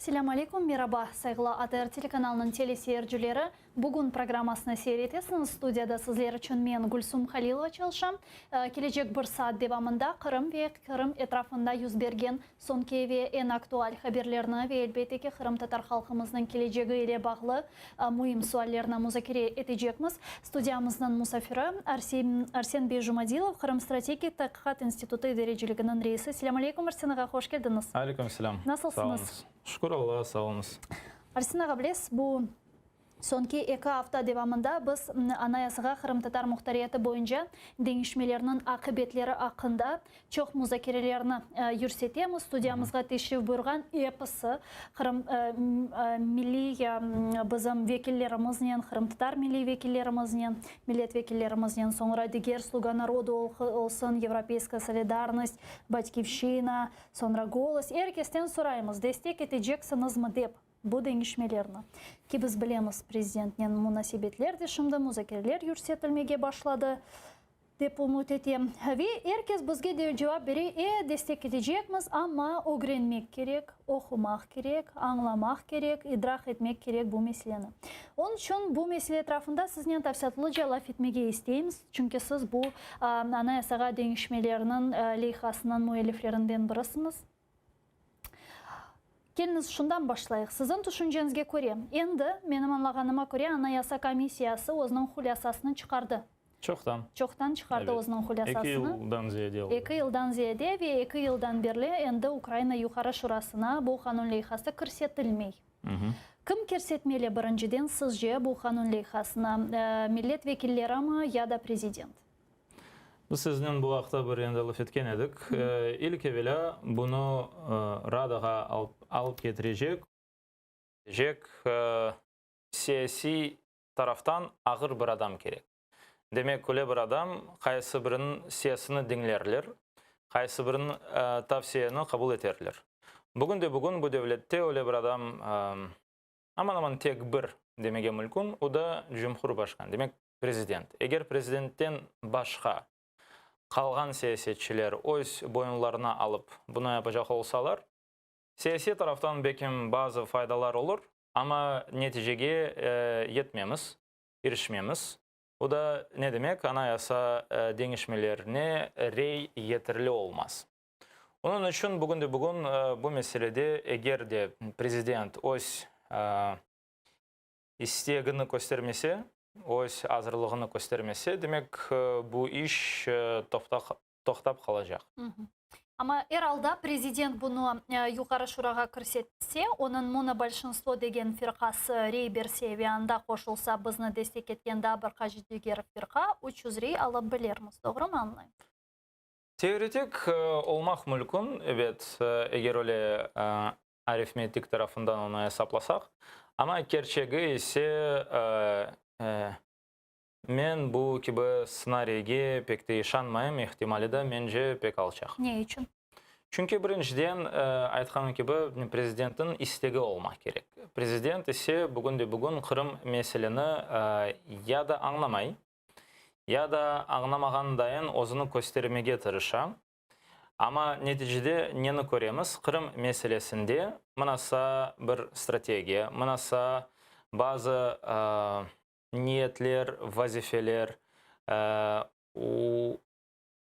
Selâm aleyküm, meraba, sayğılı ATR telekanalınıñ teleseyircileri! Bugün programmasını seyir etesiñiz. Studiyada sizler içün men, Gülsum Halilova, çalışam. Kelecek bir saat devamında Qırım ve Qırım etrafında yüz bergen soñki ve eñ aktual haberlerni ve, elbette ki, qırımtatar halqımıznıñ kelecegi ile bağlı müim suallerni muzakere etecekmiz. Studiyamıznıñ musafiri, Arsen bey Jumadilov, Qırım strategik taqiqat institutı idareciliginiñ reisi. Selâm aleyküm, Arsen ağa, hoş keldiñiz. Aleyküm selâm. Nasılsıñız? Sağ oluñız. Şükür Allağa, sağ oluñız. Arsen ağa, bilesiz, bu Soñki eki afta devamında biz Anayasağa qırımtatar muhtariyeti boyunca deñişmelerniñ aqibetleri aqqında çoq muzakerelerni yürsetemiz. Studiyamızğa teşrif buyurğan episi Qırım milliy bizim vekillerimiznen, qırımtatar milliy vekillerimiznen, millet vekillerimiznen, soñra diger Sluga narodu olsun, Yevropeyskaya solidarnost, Batkivşçina, soñra Golos, er kesten soraymız, destek eteceksiñizmi dep. Bu deñişmelerni, ki biz bilemiz, prezidentnen munasebetler de şimdi muzakereler yürsetilmege başladı, dep ümüt etem. Ve er kes bizge de cevap bere, e, destek etecekmiz, amma ögrenmek kerek, oqumaq kerek, añlamaq kerek, idraq etmek kerek bu meseleni. Onıñ içün bu mesele etrafında siznen tafsilâtlıca laf etmege isteymiz, çünki siz bu Anayasağa deñişmelerniñ leyhasınıñ müelliflerinden birisiñiz. Keliñiz, şundan başlayıq. Siziñ tüşünceñizge köre, endi, menim añlağanıma köre, Anayasa komissiyası özüniñ hulâsasını çıqardı. Çoqtan. Çoqtan çıqardı özüniñ hulâsasını. Eki yıldan ziyade oldı. Eki yıldan ziyade ve eki yıldan berli endi Ukraina Yuqarı Şurasına bu qanun leyhası kirsetilmey. Kim kirsetmeli birinciden, sizce, bu qanun leyhasını, millet vekillerimi ya da prezident? Biz siznen bu aqta bir endi laf etken edik. İlk evelâ bunı Radağa alıp ketirecek siyasiy taraftan ağır bir adam kerek. Demek, öyle bir adam, qaysı biriniñ sesini diñlerler, qaysı biriniñ tavsiyeni qabul eterler. Bugün de bugün bu devlette öyle bir adam aman-aman tek bir demege mülkün, o da Cumhurbaşqanı, demek, Prezident. Eger prezidentten başqa qalğan siyasetçiler öz boyunlarına alıp bunı yapacaq olsalar, siyasiy taraftan belkim bazı faydalar olur, amma neticege yetmemiz, irişmemiz. Bu da ne demek, anayasa deñişmelerine rey yeterli olmaz. Onıñ içün bugünde-bugün bu meselede eger de prezident öz istegini köstermese, öz azırlığını köstermese, demek, bu iş toqtap qalacaq. Amma er alda prezident bunı Yuqarı Şurağa kirsetse, onıñ monobolşinstvo degen firqası rey berse ve anda qoşulsa bizni destek etken daa bir qaç diger firqa, 300 rey alıp bilermiz. Doğrumı añlayım? Teoretik olmaq mülkün, ebet, eger öyle arifmetik tarafından onı esaplasaq. Amma kerçegi ise, men bu kibi stsenariyge pek te işanmayım, ihtimali da, mence, pek alçaq. Ne içün? Çünki, birinciden, aytqanım kibi, prezidentniñ istegi olmaq kerek. Prezident ise bugünde-bugün Qırım meseleni ya da añlamay, ya da añlamağandayın özüni köstermege tırışa. Amma neticede neni köremiz? Qırım meselesinde mınasa bir strategiya, mınasa bazı niyetler, vazifeler, o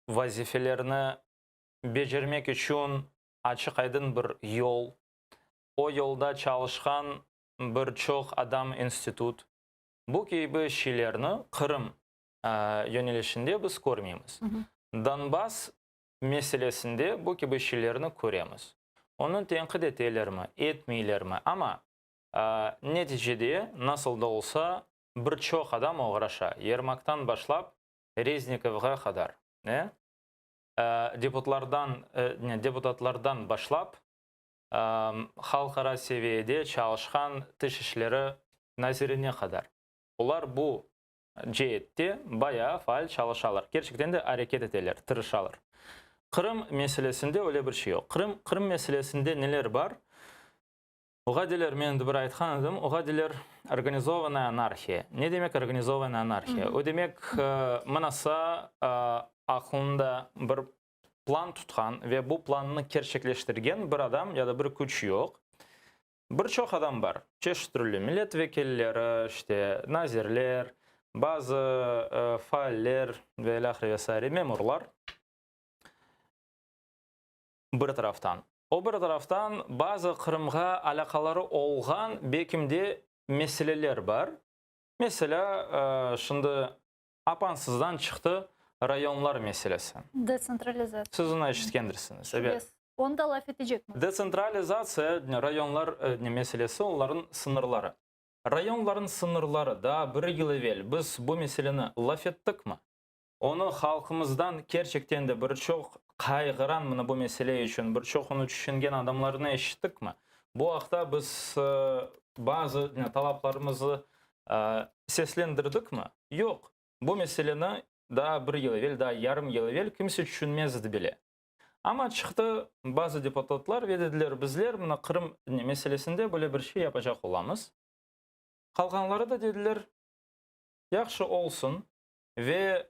vazifelerni becermek içün açıq-aydın bir yol, o yolda çalışqan bir çoq adam, institut, bu kibi şeylerni Qırım yönelişinde biz körmeymiz. Donbass meselesinde bu kibi şeylerni köremiz. Onı tenqid etelermi, etmeylermi, amma neticede, nasıl da olsa, bir çoq adam oğraşa, Yermaktan başlap Reznikovğa qadar, deputlardan, deputatlardan başlap halqara seviyede çalışqan tış işleri nazirine qadar. Olar bu ceette bayağı faal çalışalar, kerçekten de areket eteler, tırışalar. Qırım meselesinde öyle bir şey yoq. Qırım, Qırım meselesinde neler bar? Oğa deyler, men endi bir aytqan edim, oğa deyler organizovanaya anarhiya. Ne demek organizovanaya anarhiya? O demek, mınasa aqlında bir plan tutqan ve bu plannı kerçekleştirgen bir adam ya da bir küç yoq. Bir çoq adam bar, çeşit türlü millet vekilleri, işte, nazirler, bazı faaller ve ilâhre ve saire, memurlar bir taraftan. O bir taraftan bazı Qırımğa alâqaları olğan bekim de meseleler bar. Meselâ, şimdi apansızdan çıqtı rayonlar meselesi. Detsentralizatsiya. Siz onı eşitkendirsiñiz, ebet. Onı da laf etecekmiz. Detsentralizatsiya, rayonlar meselesi, olarnıñ sıñırları. Rayonlarnıñ sıñırları daa bir yıl evel biz bu meseleni laf ettikmi? Onı halqımızdan kerçekten de bir çoq qayğıran mına bu mesele içün, bir çoq onı tüşüngen adamlarnı eşittikmi? Bu aqta biz bazı talaplarımızı seslendirdikmi? Yoq. Bu meseleni daa bir yıl evel, daa yarım yıl evel kimse tüşünmezdi bile. Amma çıqtı bazı deputatlar ve dediler, bizler mına Qırım meselesinde böyle bir şey yapacaq olamız. Qalğanları da dediler, yahşı olsun ve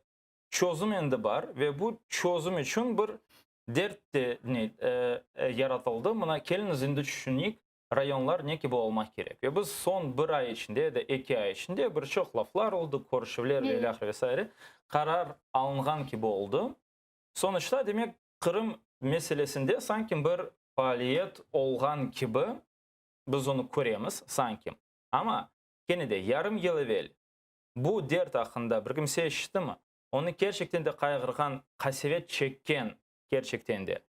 çözüm endi bar ve bu çözüm içün bir dert de yaratıldı. Mına keliñiz endi tüşüneyik, rayonlar ne kibi olmaq kerek. Ve biz soñ bir ay içinde ya da eki ay içinde bir çoq laflar oldı, körüşüvler ve ilâhre ve saire, qarar alınğan kibi oldı. Sonuçta, demek, Qırım meselesinde sanki bir faaliyet olğan kibi, biz onı köremiz, sanki. Amma, kene de, yarım yıl evel bu dert aqqında bir kimse eşittimi? Onı kerçekten de qayğırğan, qasevet çekken, kerçekten de,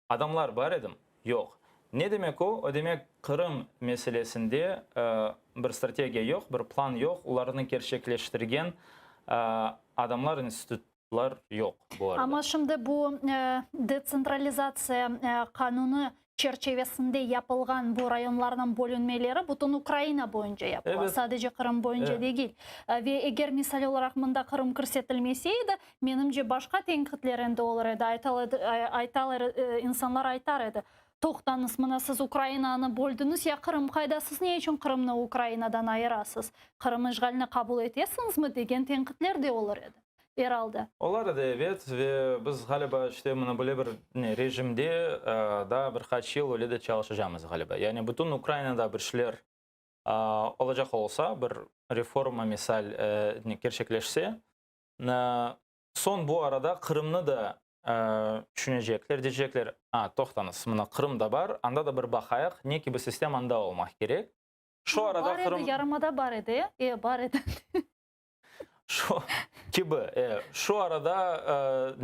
adamlar bar edimi? Yoq. Ne demek o? O demek, Qırım meselesinde bir strategiya yoq, bir plan yoq, olarnı kerçekleştirgen adamlar, institut, lar yoq bu arada. Amma şimdi bu detsentralizatsiya qanunı çerçevesinde yapılğan bu rayonlarnıñ bölünmeleri bütün Ukraina boyunca yapıla, sadece Qırım boyunca degil. Ve eger misal olaraq mında Qırım kirsetilmese edi, menimce başqa tenqitler endi olur edi, aytalar, insanlar aytar edi, toqtañız, mına siz Ukrainanı böldüñiz, ya Qırım qayda, siz ne içün Qırımnı Ukrainadan ayırasız, Qırım işğalini qabul etesiñizmi degen tenqitler de olur edi. Er alda. Olar edi, ebet, ve biz, ğaliba, işte, mına böyle bir ne, rejimde daa bir qaç yıl öyle de çalışacamız, ğaliba. Yani bütün Ukrainada bir şeyler olacaq olsa, bir reforma, misal, ne, kerçekleşse, soñ bu arada Qırımnı da tüşünecekler, deycekler, a, toqtañız, mına Qırım da bar, anda da bir baqayıq, ne kibi sistema anda olmaq kerek. Şu arada Bar Qırım. edi, yarımada bar edi, e, bar edi. Şu kibi, e, şu arada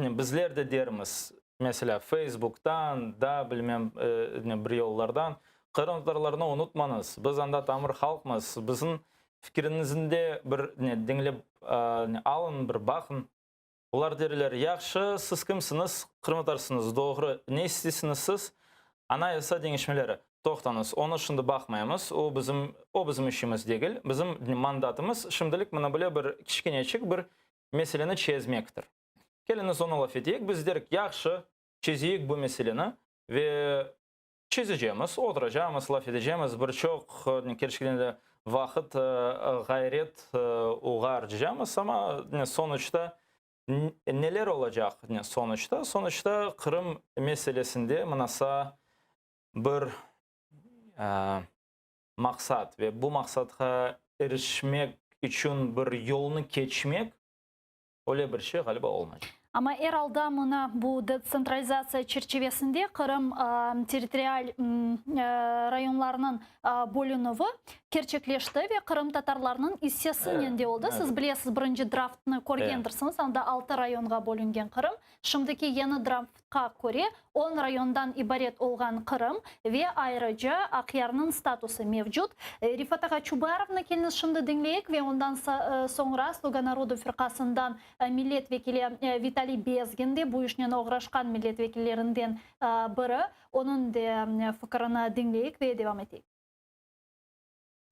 e, bizler de dermiz, meselâ, Feysbuktan, da bilmem e, bir yollardan, qırımtatarlarnı unutmañız, biz anda tamır halqmız, bizim fikirimizni de bir ne, diñlep e, alın, bir baqın. Olar derler, yahşı, siz kimsiñiz? Qırımtatarsıñız, doğru. Ne isteysiñiz siz? Anayasa deñişmeleri. Toqtañız, onı şimdi baqmaymız, o bizim, o bizim işimiz degil. Bizim mandatımız şimdilik mına böyle bir kiçkeneçik bir meseleni çezmektir. Keliñiz onı laf eteyik. Biz derik, yahşı, çezeyik bu meseleni ve Çezecemiz, oturacamız, laf etecemiz, bir çoq, kerçekten de, vaqıt, ğayret oğa arcaycamız, amma sonuçta neler olacaq sonuçta? Sonuçta Qırım meselesinde mınasa bir maqsat ve bu maqsatqa irişmek içün bir yolnı keçmek, Öyle bir şey, ğaliba, olmaycaq. Amma er alda mına bu detsentralizatsiya çerçivesinde Qırım territorial rayonlarınıñ bölünüvi kerçekleşti ve qırımtatarlarnıñ issesinen de oldı. Siz bilesiz, birinci draftnı körgendirsiñiz, anda altı rayonğa bölüngen Qırım. Şimdiki yeni draftqa köre, on rayondan ibaret olğan Qırım ve ayrıca Aqyarnıñ statusı mevcut. Refat ağa Çubarovnı keliñiz şimdi diñleyik ve ondan soñra Sluga narodu firqasından millet vekili Vitaliy Bezgin de bu işnen oğraşqan millet vekillerinden biri, onıñ de fikirini diñleyik ve devam eteyik.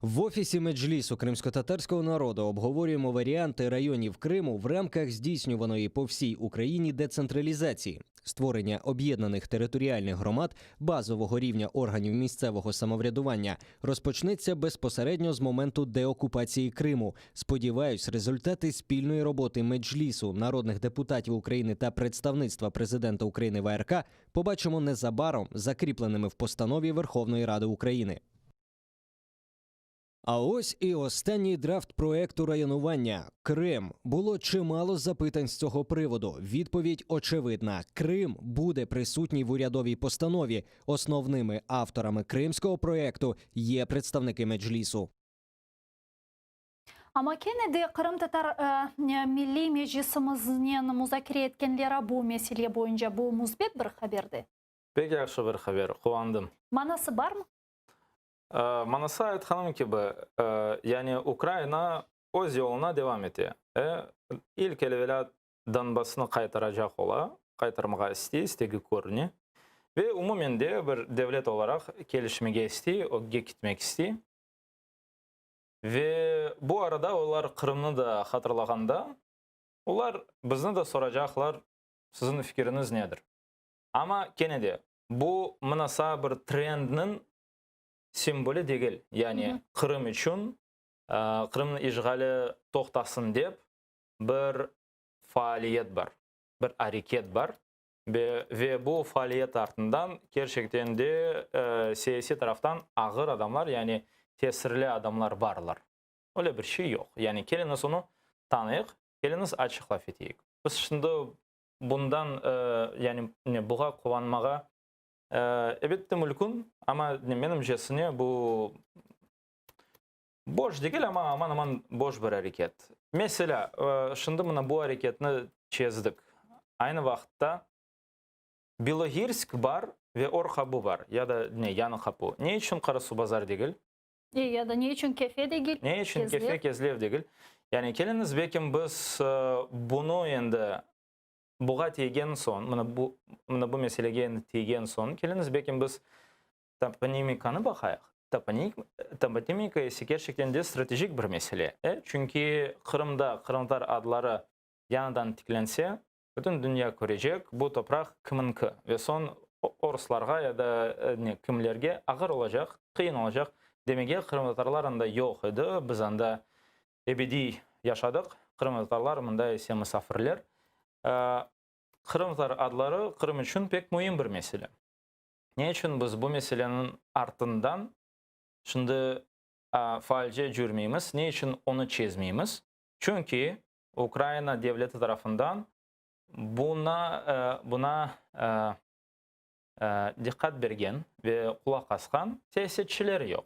В офісі Меджлісу кримськотатарського народу обговорюємо варіанти районів Криму в рамках здійснюваної по всій Україні децентралізації, створення об'єднаних територіальних громад базового рівня органів місцевого самоврядування розпочнеться безпосередньо з моменту деокупації Криму. Сподіваюсь, результати спільної роботи Меджлісу, народних депутатів України та представництва президента України в АРК побачимо незабаром закріпленими в постанові Верховної Ради України. А ось і останній драфт проекту районування Крим. Було чимало запитань з цього приводу. Відповідь очевидна: Крим буде присутній в урядовій постанові. Основними авторами кримського проекту є представники меджлісу. Amma kene de Qırımtatar Milliy Meclisimiznen muzakere etkenleri bu mesele boyunca bu müsbet bir haber de. Pek yahşı bir haber, quvandım. Manası barmı? Manası aytqanım kibi, yani Ukraina öz yoluna devam ete. İlk elvelâ Donbassnı qaytaracaq ola, qaytarmağa istey, istegi körüne. Ve umumen de bir devlet olaraq kelişmege istey, ögge ketmek istey. Ve bu arada olar Qırımnı da hatırlağanda, olar bizni de soracaqlar, siziñ fikiriñiz nedir? Amma kene de, bu mınasa bir trendniñ simvoli degil. Yani Qırım içün, Qırımnıñ işğali toqtasın dep bir faaliyet bar, bir areket bar. Ve bu faaliyet artından kerçekten de siyasiy taraftan ağır adamlar, yani tesirli adamlar barlar. Öyle bir şey yoq. Yani keliñiz onı tanıyıq, keliñiz açıq laf eteyik. Biz şimdi bundan, yani buğa quvanmağa, ebette, mülkün, amma menimcesine bu boş degil, amma aman-aman boş bir areket. Meselâ, şimdi mına bu areketni çezdik. Aynı vaqıtta Bilohirsk bar ve Orqabu bar, ya da ne, Yañıqapu. Ne içün Qarasuvbazar degil? Ya da ne içün Kefe degil? Ne içün Kefe, Kezlev degil? Yani keliñiz, belkim biz bunı endi buğa tiygen soñ, mına bu, mına bu meselege endi tiygen soñ, keliñiz, belkim biz toponimikanı baqayıq. Toponimika ise kerçekten de stratejik bir mesele. Çünki Qırımda qırımtatar adları yañıdan tiklense, bütün dünya körecek, bu topraq kiminki ve soñ oruslarğa ya da ne kimlerge ağır olacaq, qıyın olacaq demege, qırımtatarlar anda yoq edi, biz anda ebediy yaşadıq, qırımtatarlar mında ise musafirler. Qırımtatar adları Qırım içün pek müim bir mesele. Ne içün biz bu meseleniñ artından şimdi faalce cürmeymiz, ne içün onı çezmeymiz? Çünki Ukraina devleti tarafından buna buna diqqat bergen ve qulaq asqan siyasetçiler yoq.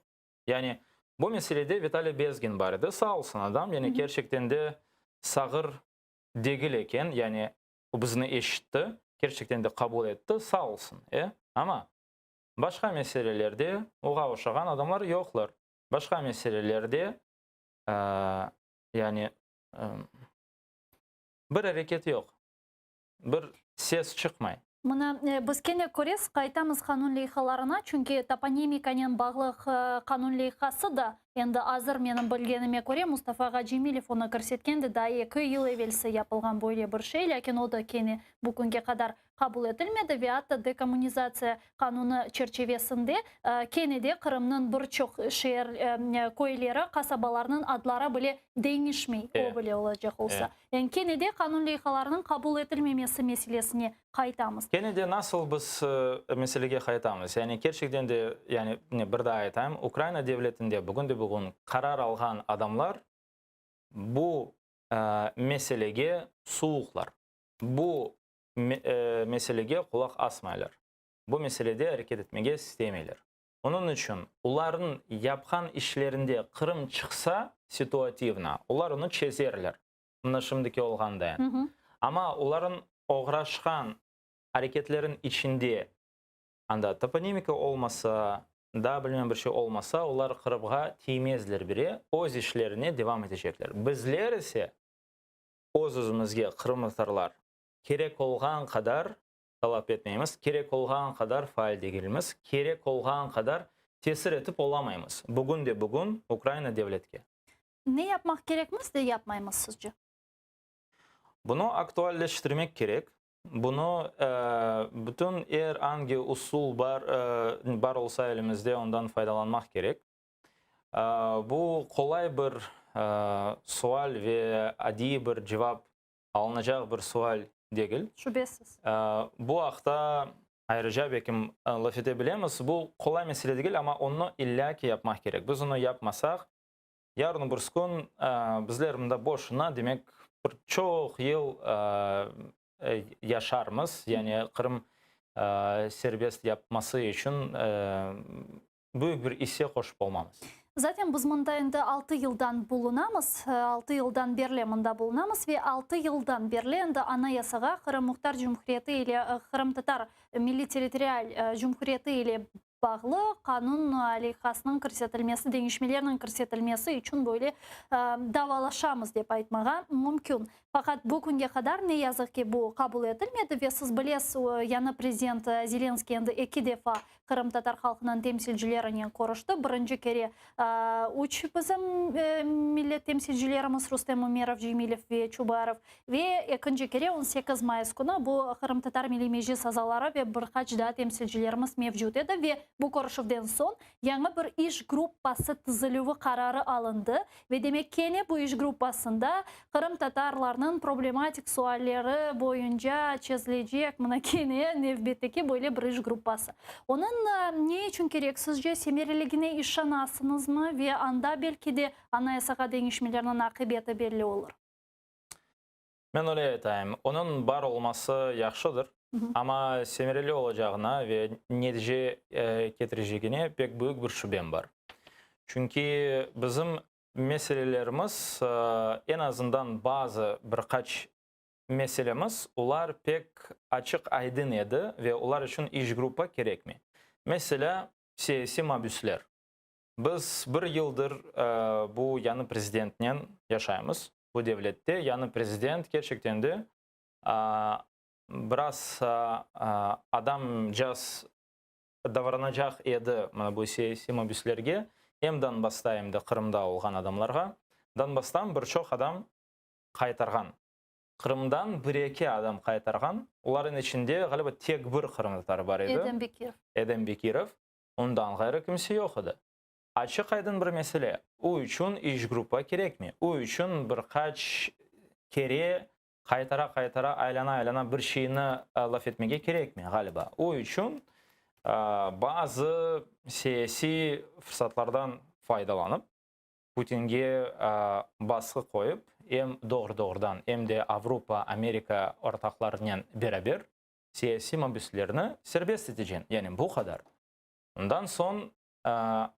Yani bu meselede Vitaliy Bezgin bar edi, sağ olsun adam, yani kerçekten de sağır degil eken, yani o bizni eşitti, kerçekten de qabul etti, sağ olsun, amma başqa meselelerde oğa oşağan adamlar yoqlar. Başqa meselelerde yani bir areket yoq, bir ses çıqmay. Mına, biz kene körez, qaytamız qanun leyhalarına, çünki toponimikanen bağlı qanun leyhası da endi azır, menim bilgenime köre, Mustafa ağa Cemilev onı kirsetkendi, daa eki yıl evelsi yapılğan böyle bir şey, lâkin o da kene bu künge qadar qabul etilmedi ve atta dekommunizatsiya qanunı çerçevesinde kene de Qırımnıñ bir çoq şeer, köyleri, qasabalarınıñ adları bile deñişmey, o bile olacaq olsa. Yani kene de qanun leyhalarınıñ qabul etilmemesi meselesine qaytamız. Kene de nasıl biz meselege qaytamız? Yani kerçekten de, yani bir daa aytayım, Ukraina devletinde bugünde-bugün qarar alğan adamlar bu meselege suvuqlar. Bu meselege qulaq asmaylar. Bu meselede areket etmege istemeyler. Onıñ içün olarnıñ yapqan işlerinde Qırım çıqsa, situativno, olar onı çezerler, mına şimdiki olğandayen. Amma olarnıñ oğraşqan areketleriniñ içinde anda toponimika olmasa, daa bilmem bir şey olmasa, olar Qırımğa tiymezler bile, öz işlerine devam etecekler. Bizler ise öz-özümizge, qırımtatarlar, kerek olğan qadar talap etmeymiz, kerek olğan qadar faal degilmiz, kerek olğan qadar tesir etip olamaymız bugün de bugün Ukraina devletke. Ne yapmaq kerekmiz de yapmaymız sizce? Bunı aktualleştirmek kerek. Bunı bütün er angi usul bar, bar olsa elimizde ondan faydalanmaq kerek. Bu qolay bir sual ve adiy bir cevap alınacaq bir sual degil. Şübesiz. Bu aqta ayrıca belkim laf ete bilemiz. Bu qolay mesele degil, amma onı illâ ki yapmaq kerek. Biz onı yapmasaq, Yarın birisi kün bizler mında boşuna, demek, bir çoq yıl yaşarmız, yani Qırım serbest yapması içün büyük bir isse qoşıp olmamız. Zaten biz mında endi altı yıldan bulunamız, altı yıldan berli mında bulunamız ve altı yıldan berli endi Anayasağa Qırım Muhtar Cumhuriyeti ile Qırımtatar Milliy-territorial Cumhuriyeti ile bağlı qanun leyhasınıñ kirsetilmesi, deñişmelerniñ kirsetilmesi içün böyle davalaşamız dep aytmağa mümkün. Faqat bu künge qadar, ne yazıq ki, bu qabul etilmedi ve siz bilesiz, yañı prezident Zelenskıy endi eki defa qırımtatar halqınıñ temsilcilerinen körüşti. Birinci kere üç bizim millet temsilcilerimiz, Rustem Umerov, Cemilev ve Çubarov, ve ekinci kere 18 mayıs künü bu Qırımtatar Milliy Meclis azaları ve bir qaç daa temsilcilerimiz mevcut edi ve bu körüşüvden soñ yañı bir iş gruppası tizilüvi qararı alındı ve demek kene bu iş gruppasında qırımtatarlarnıñ problematik sualleri boyunca çezilecek mına kene nevbetteki böyle bir iş gruppası. Onıñ ne içün kerek sizce, semereligine işanasıñızmı ve anda belki de Anayasağa deñişmelerniñ aqibeti belli olur? Men öyle aytayım, onıñ bar olması yahşıdır, amma semereli olacağına ve netice ketirecegine pek büyük bir şübem bar. Çünki bizim meselelerimiz, eñ azından bazı bir qaç meselemiz, olar pek açıq-aydın edi ve olar içün iş gruppa kerekmey. Meselâ, siyasiy mabüsler. Biz bir yıldır bu yañı prezidentnen yaşaymız, bu devlette. Yañı prezident kerçekten de biraz adamcas davranacaq edi mına bu siyasiy mabüslerge, em Donbassta, em de Qırımda olğan adamlarğa. Donbasstan bir çoq adam qaytarğan. Qırımdan bir-eki adam qaytarğan. Olarnıñ içinde, ğaliba, tek bir qırımtatarı bar edi. Edem Bekirov. Edem Bekirov. Ondan ğayrı kimse yoq edi. Açıq-aydın bir mesele, o içün iş gruppa kerekmey. O içün bir qaç kere qaytara-qaytara, aylana-aylana bir şeyni laf etmege kerekmey, ğaliba. O içün bazı siyasiy fırsatlardan faydalanıp, Putinge basqı qoyıp, em doğru-doğrudan, em de Avropa, Amerika ortaqlarınen beraber siyasiy mabüslerni serbest etecen, yani bu qadar. Ondan soñ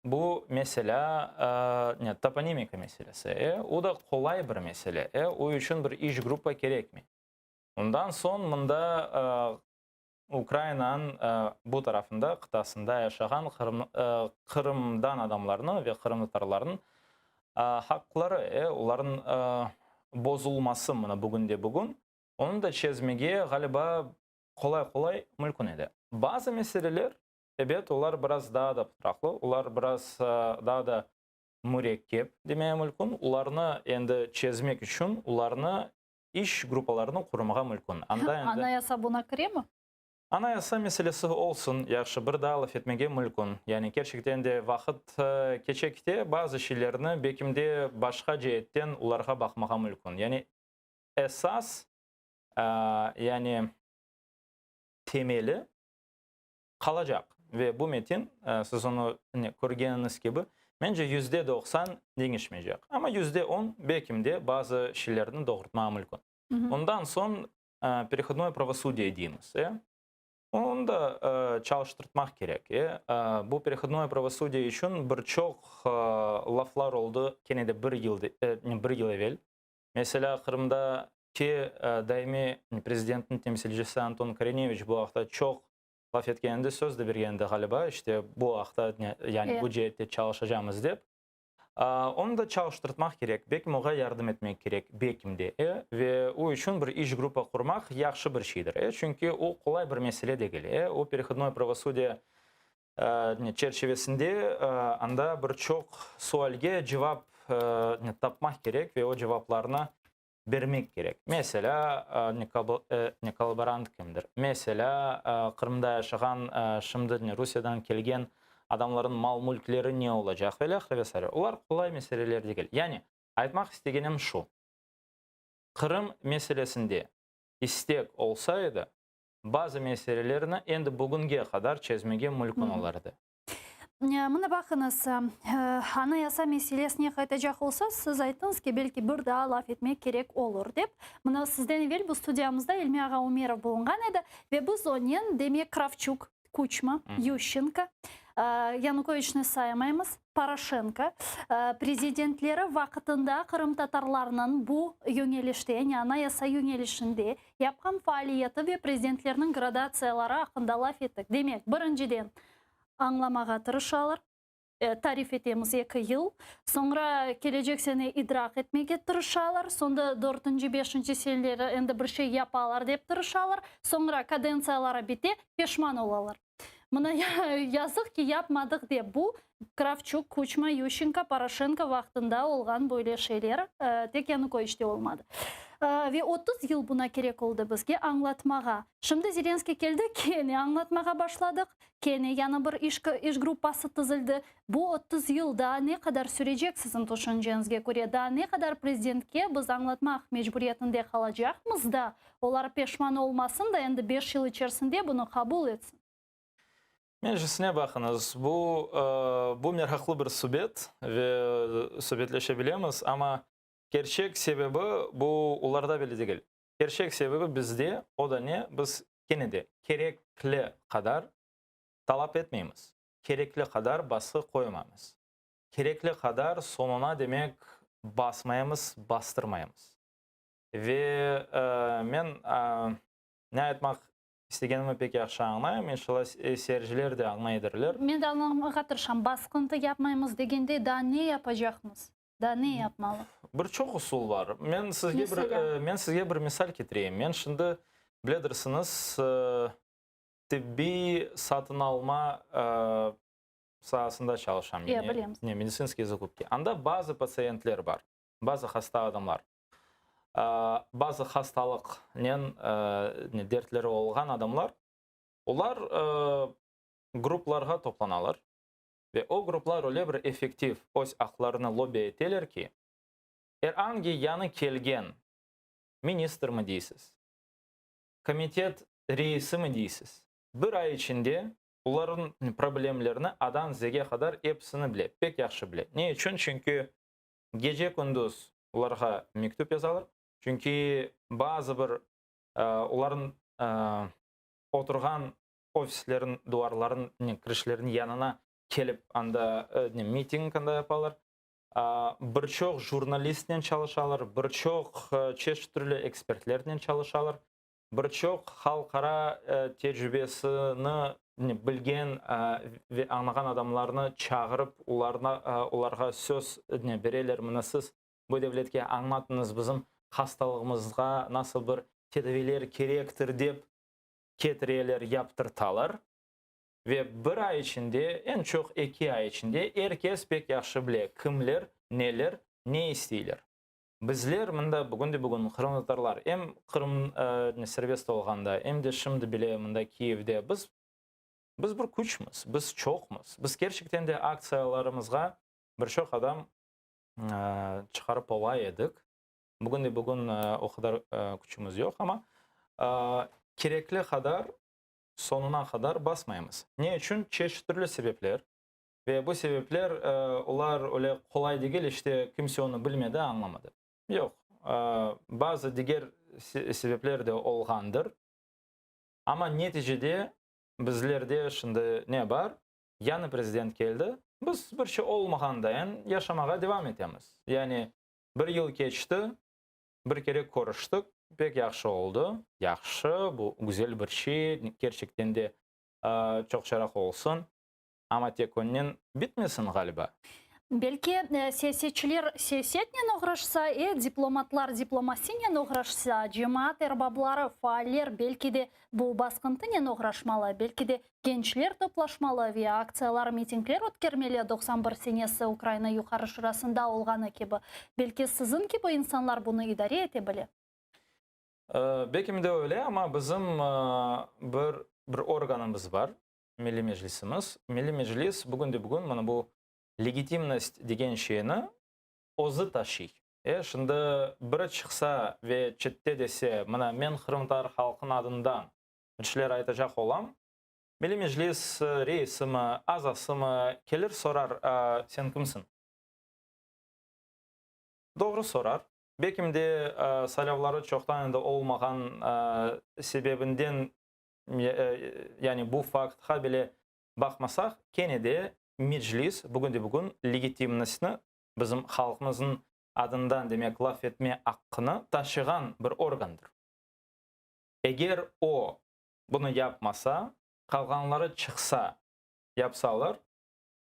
bu meselâ, ne, toponimika meselesi, e, o da qolay bir mesele, e, o içün bir iş gruppa kerekmey. Ondan soñ mında Ukrainanıñ bu tarafında, qıtasında yaşağan Qırım, Qırımdan adamlarnı ve qırımtatarlarnıñ haqqları, e, olarnıñ bozulması mına bugünde-bugün Onı da çezmege, ğaliba, qolay-qolay mülkün edi. Bazı meseleler, ebet, olar biraz daa da pıtraqlı, olar biraz daa da mürekkep demeye mülkün. Olarnı endi çezmek içün olarnı iş gruppalarını qurmağa mülkün. Anda endi. Anayasa buna kiremi? Anayasa meselesi olsun, yahşı, bir daa laf etmege mülkün. Yani kerçekten de vaqıt keçe kite, bazı şeylerni belkim de başqa ceetten olarğa baqmağa mülkün. Yani Esas, yani temeli qalacaq ve bu metin, siz onı körgeniñiz kibi, mence, 90% deñişmeycek. Amma 10% belkim de bazı şeylerni doğurtmağa mümkün. Ondan soñ perehodnoye pravosudie deymiz, e? Onı da çalıştırtmaq kerek, e? Bu perehodnoye pravosudie içün bir çoq laflar oldı kene de bir yıl, bir yıl evel. Meselâ, Qırımdaki daimiy prezidentniñ temsilcisi Anton Korineviç bu aqta çoq laf etken edi, söz de bergen edi, ğaliba, işte, bu aqta, yani bu ceette çalışacamız dep. Onı da çalıştırtmaq kerek, belkim oğa yardım etmek kerek, belkim de, ve o içün bir iş gruppa qurmaq yahşı bir şeydir, çünki o qolay bir mesele degil, o perehodnoye pravosudie çerçivesinde anda bir çoq sualge cevap tapmaq kerek ve o cevaplarnı bermek kerek. Meselâ, kollaborant kimdir? Meselâ, Qırımda yaşağan, şimdi Rusiyeden kelgen adamlarnıñ mal-mülkleri ne olacaq ve ilâhre ve saire. Olar qolay meseleler degil. Yani, aytmaq istegenim şu, Qırım meselesinde istek olsa edi, Bazı meselelerni endi bugünge qadar çezmege mülkün olar edi. Mına baqıñız, Anayasa meselesine qaytacaq olsa, siz ayttıñız ki, belki bir daa laf etmek kerek olur dep. Mına sizden evel bu studiyamızda İlmi ağa Ümerov bulunğan edi ve biz onen, demek, Kravçuk, Kuçma, Yuşçenko, Yanukoviçni saymaymız, Poroşenko prezidentleri vaqıtında qırımtatarlarnıñ bu yöñelişte, yani Anayasa yöñelişinde yapqan faaliyeti ve prezidentlerniñ gradatsiyaları aqqında laf ettik. Demek, birinciden, añlamağa tırışalar, tarif etemiz eki yıl, soñra kelecek sene idraq etmege tırışalar, soñda dörtünci, beşinci seneleri endi bir şey yapalar dep tırışalar, soñra kadentsiyaları bite, peşman olalar. Mına yazıq ki, yapmadıq dep, bu Kravçuk, Kuçma, Yuşçenko, Poroşenko vaqtında olğan böyle şeyler, tek Yanukoviçte olmadı. Ve 30 yıl buna kerek oldı bizge añlatmağa. Şimdi Zelenskiy keldi, kene añlatmağa başladıq. Kene yañı bir iş iş gruppası tizildi. Bu 30 yıl daa ne qadar sürecek siziñ tüşünceñizge köre? Daa ne qadar prezidentke biz añlatmaq mecburiyetinde qalacaqmız da, olar peşman olmasın da, endi beş yıl içerisinde bunı qabul etsin? Meclisine baqıñız, bu, bu meraqlı bir subet ve subetleşe bilemiz, amma kerçek sebebi bu olarda belli degil. Kerçek sebebi bizde, o da ne, biz kene de kerekli qadar talap etmeymiz, kerekli qadar basqı qoymaymız, kerekli qadar soñuna demek basmaymız, bastırmaymız. Ve men ne aytmaq istegenimi pek yahşı añlayım, inşallah seyirciler de añlaydirler. Men de añlamağa tırışam, basqıntı yapmaymız degende daa ne yapacaqmız? Daa ne yapmalı? Bir çoq usul bar. Men sizge bir, Meselâ? men sizge bir misal ketireyim. Men şimdi, biledirsiñiz, tibbiy satın alma saasında çalışam. Ya, bilemiz. Ne, meditsinskiye zakupki. Anda bazı patsientler bar, bazı hasta adamlar, bazı hastalıqnen dertleri olğan adamlar, olar gruplarğa toplanalar. Ve o gruplar öyle bir effektiv öz aqlarını lobbi eteler ki, er angi yañı kelgen ministrmi deysiz, komitet reisimi deysiz, bir ay içinde olarnıñ problemlerini A'dan Z'ge qadar episini bile, pek yahşı bile. Ne içün? Çünki gece-kündüz olarğa mektüp yazalar, çünki bazı bir olarnıñ oturğan ofislerniñ duvarlarınıñ, ne, kirişleriniñ yanına kelip anda, ne, miting anda yapalar. Bir çoq jurnalistnen çalışalar, bir çoq çeşit türlü ekspertlernen çalışalar, bir çoq halqara tecrübesini, ne, bilgen ve añlağan adamlarnı çağırıp, olarnı, olarğa söz, ne, bereler, mına siz bu devletke añlatıñız bizim hastalığımızğa nasıl bir tedaviyler kerektir dep, ketireler, yaptırtalar ve bir ay içinde, eñ çoq eki ay içinde er kes pek yahşı bile, kimler, neler, ne isteyler. Bizler mında bugünde-bugün qırımtatarlar, em Qırım serbest olğanda, em de şimdi bile mında Kiyevde biz, biz bir küçmiz, biz çoqmız. Biz kerçekten de aktsiyalarımızğa bir çoq adam çıqarıp ola edik. Bugünde-bugün o qadar küçümiz yoq, amma kerekli qadar, soñuna qadar basmaymız. Ne içün? Çeşit türlü sebepler. Ve bu sebepler, olar öyle qolay degil, işte, kimse onı bilmedi, añlamadı. Yoq, bazı diger sebepler de olğandır. Amma neticede bizlerde şimdi ne bar? Yañı prezident keldi, biz bir şey olmağandayın yaşamağa devam etemiz. Yani Bir yıl keçti, bir kere körüştik, pek yahşı oldı. Yahşı, bu güzel bir şey, kerçekten de çoqçaraq olsun, amma tek onnen bitmesin, ğaliba. Belki, siyasetçiler siyasetnen oğraşsa, diplomatlar diplomasinen oğraşsa, cemaat erbabları, faaller belki de bu basqıntınen oğraşmalı, belki de Gençler toplaşmalı ve aktsiyalar, mitingler ötkermeli, 91 senesi Ukraina Yuqarı Şurasında olğanı kibi. Belki siziñ kibi insanlar bunı idare ete bile? Belki de öyle, amma bizim bir bir organımız bar, Milliy Meclisimiz. Milliy Meclis bugünde-bugün mına bu legitimnost degen şeyni özü taşıy. Şimdi biri çıqsa ve çette dese, mına men qırımtatar halqınıñ adından Bir şeyler aytacaq olam. Milliy Meclis reisimi, azasımı kelir sorar, Sen kimsiñ? Doğru sorar. Belkim de saylavları çoqtan endi olmağan sebebinden, yani bu faktqa bile baqmasaq, kene de Meclis bugünde-bugün legitimnostnı, bizim halqımıznıñ adından, demek, laf etme aqqını taşığan bir organdır. Eger o bunı yapmasa, qalğanları çıqsa, yapsalar,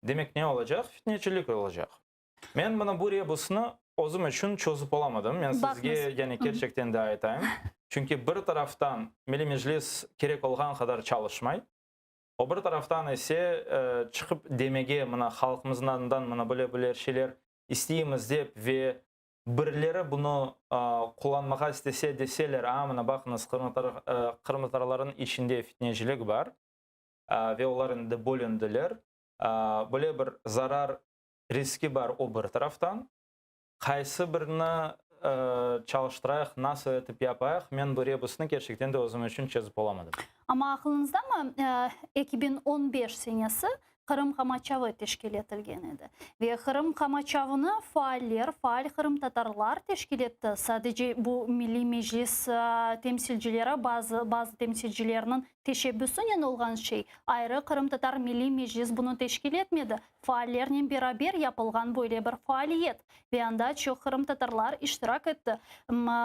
demek ne olacaq? Fitnecilik olacaq. Men mına bu rebusnı özüm içün çözüp olamadım. Men sizge, yani kerçekten de aytayım. Çünki bir taraftan Milliy Meclis kerek olğan qadar çalışmay. O bir taraftan ise çıqıp demege, mına halqımıznıñ adından mına böyle-böyle şeyler isteymiz dep ve Birileri bunı qullanmağa istese, deseler, a, mına baqıñız, qırımtatarlarnıñ içinde fitnecilik bar ve olar endi bölündiler. Böyle bir zarar riski bar o bir taraftan. Qaysı birini çalıştırayıq, nasıl etip yapayıq, men bu rebusnı kerçekten de özüm içün çezip olamadım. Amma aqlıñızdamı, 2015 senesi Qırım qamaçavı teşkil etilgen edi. Ve Qırım qamaçavını faaller, faal qırımtatarlar teşkil etti. Sadece bu Milliy Meclis temsilcileri, bazı bazı temsilcilerniñ teşebbüsinen olğan şey. Ayrı Qırımtatar Milliy Meclis bunı teşkil etmedi. Faallernen beraber yapılğan böyle bir faaliyet. Ve anda çoq qırımtatarlar iştirak etti.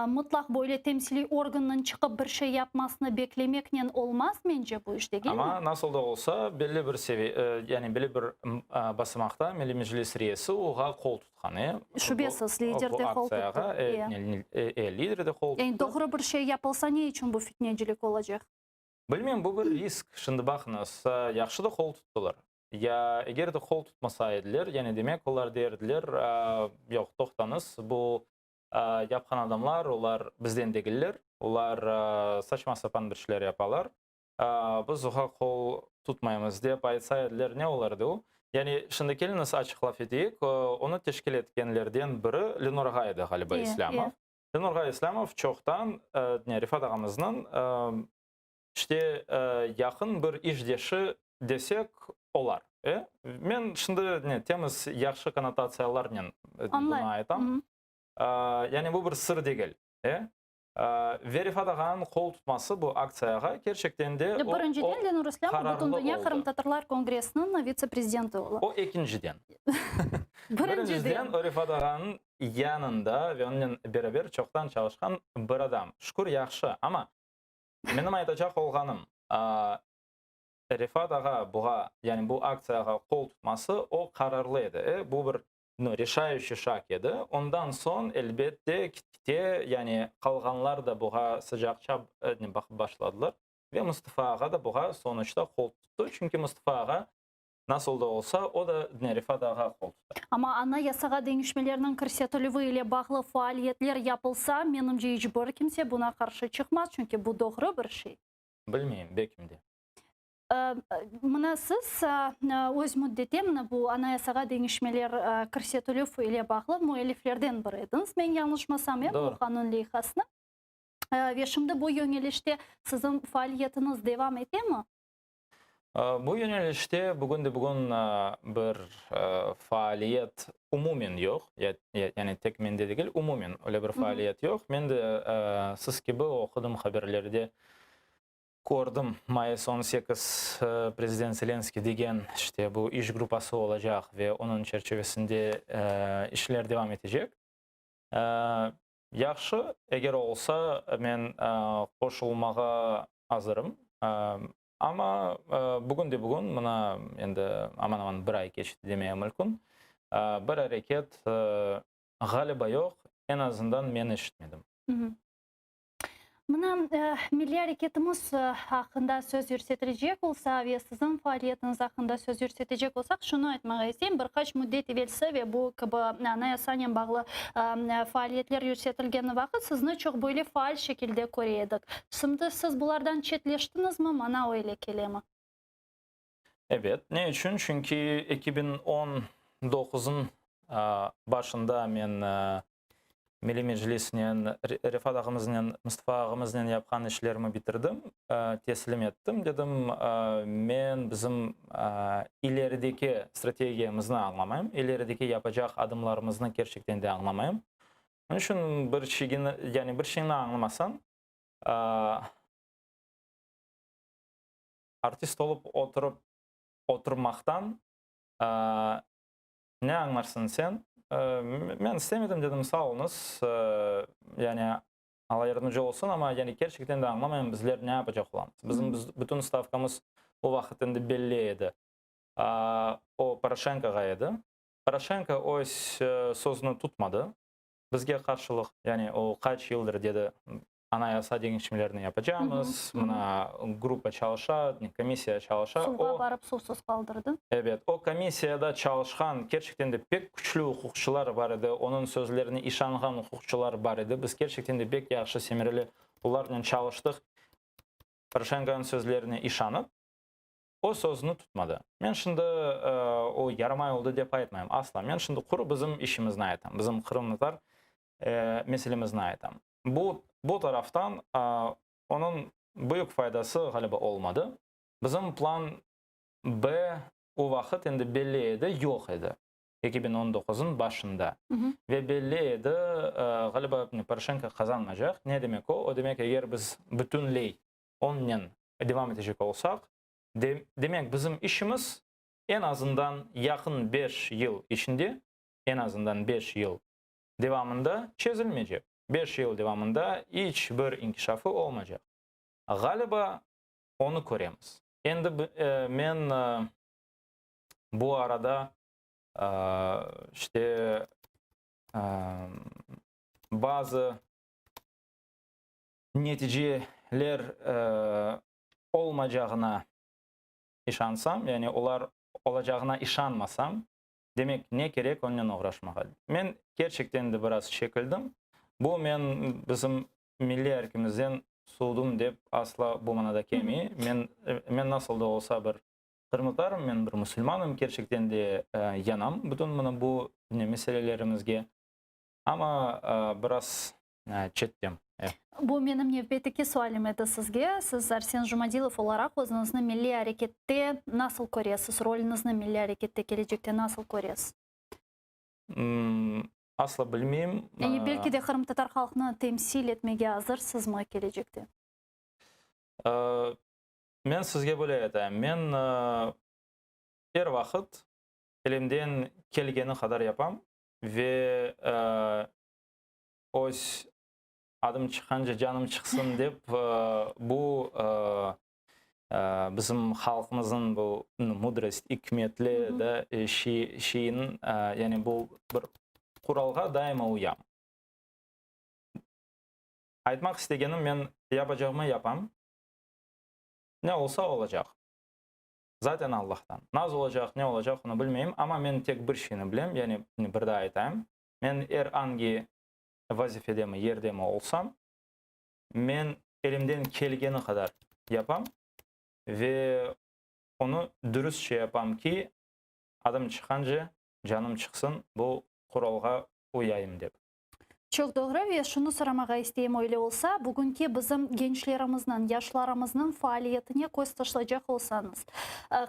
Mıtlaq böyle temsiliy organnıñ çıqıp bir şey yapmasını beklemeknen olmaz, mence, bu iş, degilmi? Amma nasıl da olsa, belli bir seviye, yani belli bir basamaqta Milliy Meclis reisi oğa qol tutqan, e? Şübesiz, lider de qol tuttı. E, lider de qol tuttı. Doğru bir şey yapılsa, ne içün bu fitnecilik olacaq? Bilmem, bu bir risk. Şimdi baqıñız, yahşı da qol tuttılar. Ya eger de qol tutmasa ediler, yani demek olar derdiler, yoq, toqtañız, bu yapqan adamlar, olar bizden degiller, olar saçma-sapan bir şeyler yapalar, biz oğa qol tutmaymız, dep aytsa ediler, ne olar edi o? Yani şimdi keliñiz açıq laf eteyik, onı teşkil etkenlerden biri Lenur ağa edi, ğaliba, İslâmov. Lenur ağa İslâmov çoqtan Refat ağamıznıñ İşte, yaqın bir işdeşi desek olar. E? Men şimdi ne, temiz, yahşı konnotatsiyalarnen bunı aytam. Yani bu bir sır degil. E? Ve Refat ağanıñ qol tutması bu aktsiyağa kerçekten de o, Birinciden, Lenur İslâmov qararlı Bütündünya oldı. qırımtatarlar kongressiniñ vitse-prezidenti ola. O ekinciden. Birinciden, o Refat ağanıñ yanında ve onnen beraber çoqtan çalışqan bir adam. Şükür, yahşı. Amma Menim aytacaq olğanım, Refat ağa buğa, yani bu aktsiyağa qol tutması, o qararlı edi. E, bu bir, nu, reşayuşiy şag edi. Ondan soñ, elbette, kit-kite, yani qalğanlar da buğa sıcaqça baqıp başladılar. Ve Mustafa ağa da buğa sonuçta qol tuttı. Çünki Mustafa ağa Nasıl da olsa, o da Refat ağa qol tuta. Amma Anayasağa deñişmelerniñ kirsetilüvi ile bağlı faaliyetler yapılsa, menimce, iç bir kimse buña qarşı çıqmaz, çünki bu doğru bir şey. Bilmeyim, belkim de. Mına siz öz müddete mına bu Anayasağa deñişmeler kirsetilüv ile bağlı müelliflerden biri ediñiz, men yañlışmasam, e, bu qanun leyhasını. Ve şimdi bu yöñelişte siziñ faaliyetiñiz devam etemi? Bu yönelişte bugün-de-bugün bir faaliyet umumen yoq, yani tek mende degil, umumen öyle bir faaliyet yoq. Men de siz kibi oqudım haberlerde, kördim, mayıs 18 prezident Zelenskiy degen, işte bu iş gruppası olacaq ve onıñ çerçivesinde işler devam etecek. Yahşı, eger olsa, men qoşulmağa azırım. Amma bugün-de-bugün, mına endi aman-aman bir ay keçti demeye mülkün, bir areket ğaliba yoq, eñ azından men eşitmedim. Mına, milliy areketimiz aqqında söz yürsetilecek olsa ve siziñ faaliyetiñiz aqqında söz yürsetecek olsaq, şunı aytmağa isteyim, bir qaç müddet evelsi ve bu kibi Anayasanen bağlı faaliyetler yürsetilgeni vaqıt sizni çoq böyle faal şekilde köre edik. Şimdi siz bulardan çetleştiñizmi, maña öyle kelemi? Ebet. Ne içün? Çünki 2019-nıñ başında men. Milliy Meclisnen, Refat ağamıznen, Mustafa ağamıznen yapqan işlerimi bitirdim, teslim ettim. Dedim, men bizim ilerideki strategiyamıznı añlamayım, ilerideki yapacaq adımlarımıznı kerçekten de añlamayım. Onıñ içün bir şeyni, yani bir şeyni añlamasañ, artist olıp oturıp oturmaqtan Ne añlarsıñ sen? Men istemedim, dedim, sağ oluñız, yani Alla yardımcı olsun, amma yani kerçekten de añlamayım, bizler ne yapacaq olamız? Bizim bütün stavkamız o vaqıt endi belli edi. O Poroşenkoğa edi. Poroşenko öz sözüni tutmadı. Bizge qarşılıq, yani o qaç yıldır dedi, anayasa deñişmelerini yapacağımız, mına gruppa çalışa, komissiya çalışa. Suvğa barıp suvsuz qaldırdı. Ebet, o komissiyada çalışqan kerçekten de pek küçlü uquqçılar bar edi, onıñ sözlerine işanğan uquqçılar bar edi. Biz kerçekten de pek yahşı, semereli olarnen çalıştıq. Poroşenkonıñ sözlerine işanıp, o sözüni tutmadı. Men şimdi o yaramay oldı dep aytmayım, asla. Men şimdi quru bizim işimizni aytam, bizim qırımtatar meselemizni aytam. Bu, bu taraftan onıñ büyük faydası, ğaliba, olmadı. Bizim plan B o vaqıt endi belli edi, yoq edi, 2019-nıñ başında. Ve belli edi, ğaliba, Poroşenko qazanmaycaq. Ne demek o? O demek, eger biz bütünley onnen devam etecek olsaq, demek, bizim işimiz eñ azından yaqın beş yıl içinde, eñ azından beş yıl devamında çezilmeycek. Beş yıl devamında iç bir inkişafı olmaycaq. Ğaliba, onı köremiz. Endi men bu arada, işte, bazı neticeler olmaycağına işansam, yani olar olacağına işanmasam, Demek, ne kerek onnen oğraşmağa? Men kerçekten de biraz çekildim. Bu men bizim milliy arekimizden suvdım dep asla bu manada kelmey. Men, men nasıl da olsa bir qırımtatarım, men bir musulmanım, kerçekten de yanam bütün mına bu meselelerimizge. Amma biraz çettem. Bu menim nevbetteki sualim edi sizge. Siz Arsen Jumadilov olaraq özüñizni milliy arekette nasıl köresiz? Rolüñizni milliy arekette kelecekte nasıl köresiz? Asla bilmeyim. Yani belki de qırımtatar halqını temsil etmege azırsızmı kelecekte? Men sizge böyle aytayım. Men er vaqıt elimden kelgeni qadar yapam ve öz adım çıqqance canım çıqsın dep, bu bizim halqımıznıñ bu mudrost, ikmetli da şeyin, yani bu bir quralğa daima uyam. Aytmaq istegenim, men yapacağımı yapam, ne olsa olacaq. Zaten Allahtan. Naz olacaq, ne olacaq, onı bilmeyim, amma men tek bir şeyni bilem, yani bir daa aytayım, Men er angi vazifedemi, yerdemi olsam, men elimden kelgeni qadar yapam ve onı dürüstçe yapam ki, adım çıqqance canım çıqsın, bu quralğa uyayım dep. Çoq doğru ve şunı soramağa isteyim, öyle olsa, bugünki bizim gençlerimizniñ, yaşlarımıznıñ faaliyetine köz taşlaycaq olsañız,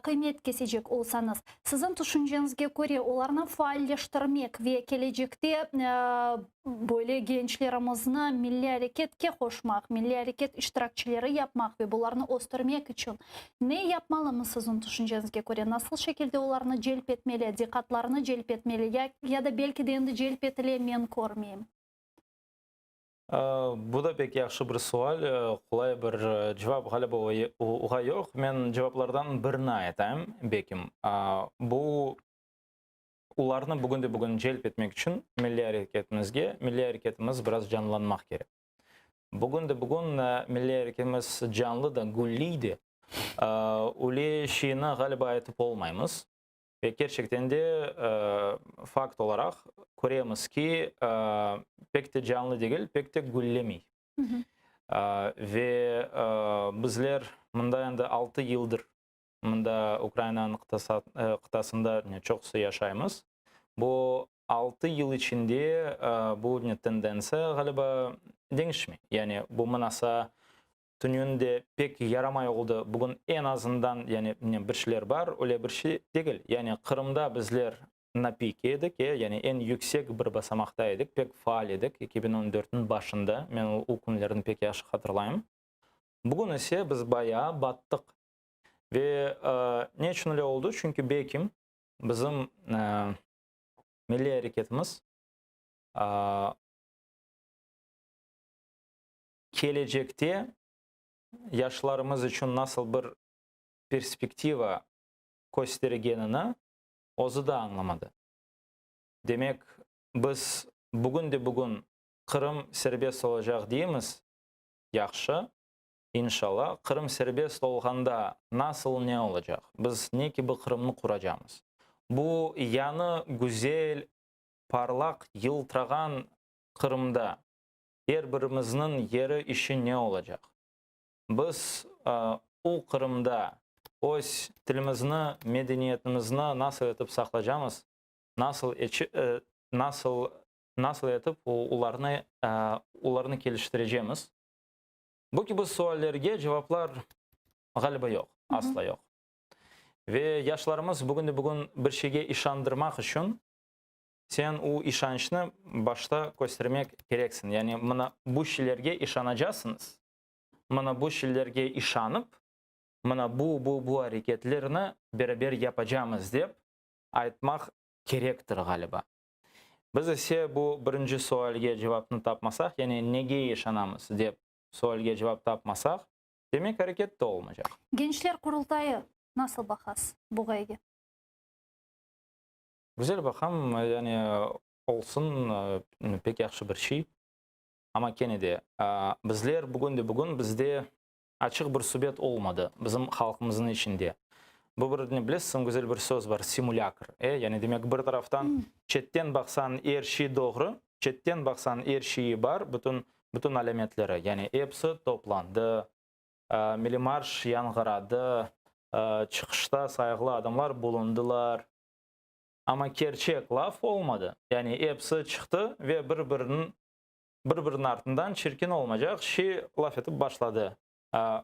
qıymet kesecek olsañız, Siziñ tüşünceñizge köre, olarnı faalleştirmek ve kelecekte böyle gençlerimizni milliy areketke qoşmaq, milliy areket iştirakçileri yapmaq ve bularnı östürmek içün ne yapmalımız siziñ tüşünceñizge köre? Nasıl şekilde olarnı celp etmeli, diqqatlarını celp etmeli ya, ya da belki de endi celp etile, men körmeyim? Bu da pek yahşı bir sual, qolay bir cevap ğaliba oğa yoq. Men cevaplardan birini aytayım, bekim. Bu, olarnı bugünde-bugün celp etmek içün milliy areketimizge, milliy areketimiz biraz canlanmaq kerek. Bugünde-bugün milliy areketimiz canlı da, gülliy de, öyle şeyni ğaliba aytıp olmaymız. Ve kerçekten de fakt olaraq köremiz ki, pek te canlı degil, pek te güllemey. Ve bizler mında endi 6 yıldır mında Ukrainanıñ qıtasında çoqusı yaşaymız. Bu. Altı yıl içinde bu tendentsiya, ğaliba, deñişmey. Yani bu mınasa tünün de pek yaramay oldı, bugün eñ azından yani bir şeyler bar, öyle bir şey degil. Yani Qırımda bizler na pike edik, e, yani eñ yüksek bir basamaqta edik, pek faal edik 2014-niñ başında, men o künlerni pek yahşı hatırlayım. Bugün ise biz bayağı battıq. Ve ne içün öyle oldı? Çünki belkim bizim milliy areketimiz kelecekte yaşlarımız içün nasıl bir perspektiva köstergenini özü de añlamadı. Demek, biz bugün de bugün Qırım serbest olacaq deymiz, yahşı, İnşalla, Qırım serbest olğanda nasıl ne olacaq? Biz ne kibi Qırımnı quracamız? Bu yañı, güzel, parlaq, yıltırağan Qırımda er birimizniñ yeri, işi ne olacaq? Biz u Qırımda öz tilimizni, medeniyetimizni nasıl etip saqlacamız, nasıl nasıl nasıl etip olarnı olarnı keliştirecemiz? Bu kibi suallerge cevaplar, ğaliba, yoq, asla yoq. Ve yaşlarımız bugünde-bugün bir şeyge işandırmaq içün sen o işançnı başta köstermek kereksiñ. Yani mına bu şeylerge işanacasıñız, mına bu şeylerge işanıp, mına bu, bu, bu areketlerni beraber yapacamız dep aytmaq kerektir, ğaliba. Biz ise bu birinci sualge cevapnı tapmasaq, yani nege işanamız dep sualge cevap tapmasaq, demek areket de olmaycaq. Gençler Qurultayı nasıl baqasız bu ğayege? Güzel baqam, yani olsun, pek yahşı bir şey. Amma kene de, bizler bugün de bugün bizde açıq bir subet olmadı bizim halqımıznıñ içinde. Bu bir, ne bilesiñ, güzel bir söz bar, simulâkr. E, yani demek bir taraftan çetten baqsañ er şey doğru, çetten baqsañ er şeyi bar, bütün, bütün alâmetleri, yani episi toplandı, milliy marş yañğıradı, çıqışta sayğılı adamlar bulundılar. Amma kerçek laf olmadı. Yani episi çıqtı ve bir-biriniñ bir-biriniñ artından çirkin olmaycaq şey laf etip başladı.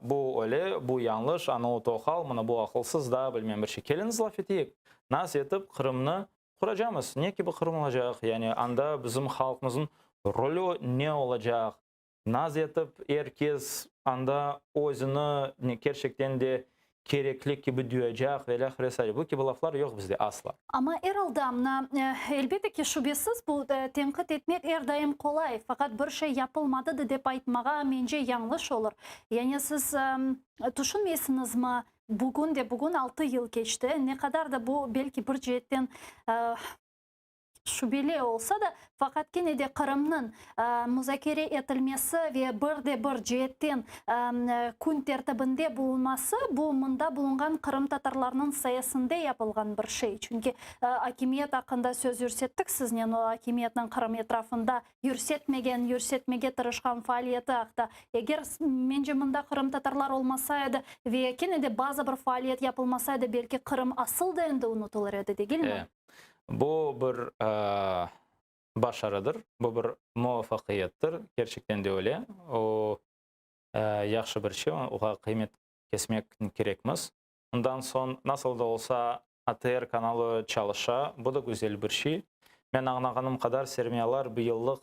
Bu öyle, bu yañlış, ana o toqal, mına bu aqılsız, daa bilmem bir şey. Keliñiz laf eteyik, nasıl etip Qırımnı quracamız, ne kibi Qırım olacaq, yani anda bizim halqımıznıñ rolü ne olacaq, naz etip er kes anda özüni kerçekten de kerekli kibi duyacaq ve ilâhre saire. Bu kibi laflar yoq bizde asla. Amma er alda, mına, elbette ki, şübesiz, bu tenqit etmek er daim qolay, faqat bir şey yapılmadı da dep aytmağa, mence, yañlış olur. Yani siz tüşünmeysiñizmi, bugün de bugün altı yıl keçti, ne qadar da bu belki bir ceetten şübeli olsa da, faqat kene de Qırımnıñ muzakere etilmesi ve bir de bir ceetten kün tertibinde bulunması, bu mında bulunğan qırımtatarlarnıñ sayesinde yapılğan bir şey. Çünki akimiyet aqqında söz yürsettik siznen, o akimiyetniñ Qırım etrafında yürsetmegen, yürsetmege tırışqan faaliyeti aqta. Eger, mence, mında qırımtatarlar olmasa edi ve kene de bazı bir faaliyet yapılmasa edi, belki Qırım asıl da endi unutılır edi, degilmi? Bu bir başarıdır, bu bir muvafaqiyettir, kerçekten de öyle. O, yahşı bir şey, oğa qıymet kesmek kerekmiz. Ondan soñ, nasıl da olsa, ATR kanalı çalışa, bu da güzel bir şey. Men añlağanım qadar, sermiyalar bir yıllıq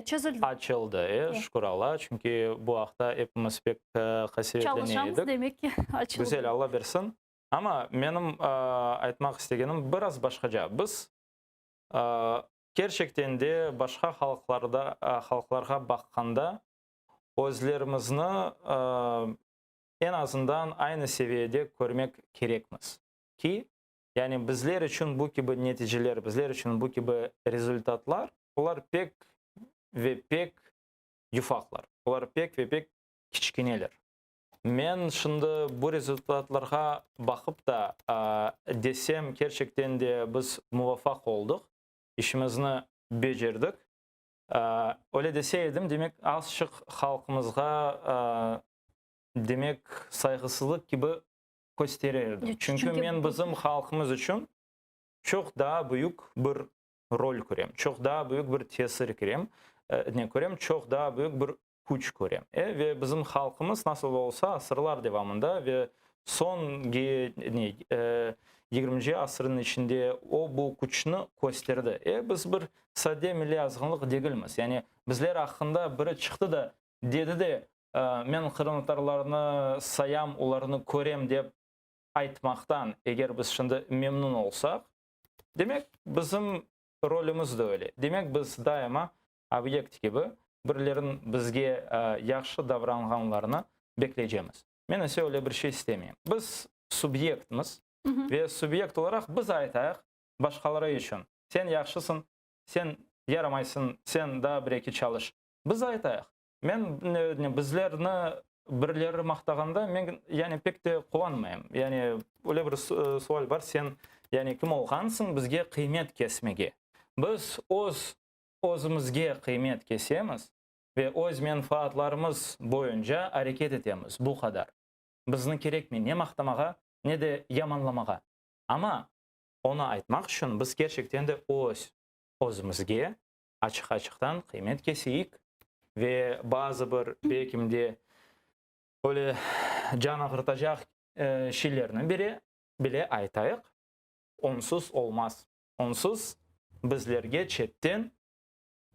çözüldi. Açıldı, e, şükür Alla, çünki bu aqta epimiz pek qasevetlene edik. Çalışamız, demek ki, açıldı. Güzel, Alla bersin. Amma menim aytmaq istegenim biraz başqaca. Biz kerçekten de başqa halqlarda halqlarğa baqqanda özlerimizni eñ azından aynı seviyede körmek kerekmiz ki, yani bizler içün bu kibi neticeler, bizler içün bu kibi rezultatlar, olar pek ve pek yufaqlar, olar pek ve pek kiçkeneler. Men şimdi bu rezultatlarğa baqıp da, desem, kerçekten de biz muvafaq oldıq, işimizni becerdik. Öyle dese edim, demek, azçıq halqımızğa, demek, sayğısızlıq kibi kösterir edim. Çünki men bizim halqımız içün çoq daa büyük bir. rol körem, çoq daa büyük bir tesir kirem, ne körem, çoq daa büyük bir küç körem. E, ve bizim halqımız nasıl da olsa asırlar devamında ve soñki ne, yigirminci asırnıñ içinde o bu küçni kösterdi. E, biz bir sade milliy azğınlıq degilmiz. Yani bizler aqqında biri çıqtı da dedi de, men qırımtatarlarnı sayam, olarnı körem dep aytmaqtan eger biz şimdi memnun olsaq, demek bizim rolümiz de öyle. Demek biz daima obyekt kibi birileriniñ bizge yahşı davranğanlarını bekleycemiz. Men ise öyle bir şey istemeyim. Biz subyektmiz ve subyekt olaraq biz aytayıq başqaları içün, sen yahşısıñ, sen yaramaysıñ, sen daa bir-eki çalış. Biz aytayıq. Men bizlerni birileri maqtağanda men yani pek de quvanmayım. Yani öyle bir sual bar, sen yani kim olğansıñ bizge qıymet kesmege? Biz öz özümizge qıymet kesemiz ve öz menfaatlarımız boyunca areket etemiz, bu qadar. Bizni kerekmey ne maqtamağa, ne de yamanlamağa. Amma onı aytmaq içün biz kerçekten de öz özümizge açıq-açıqtan qıymet keseyik ve bazı bir belkim de öyle can ağırtacaq şeylerni bile bile aytayıq, onsuz olmaz. Onsuz bizlerge çetten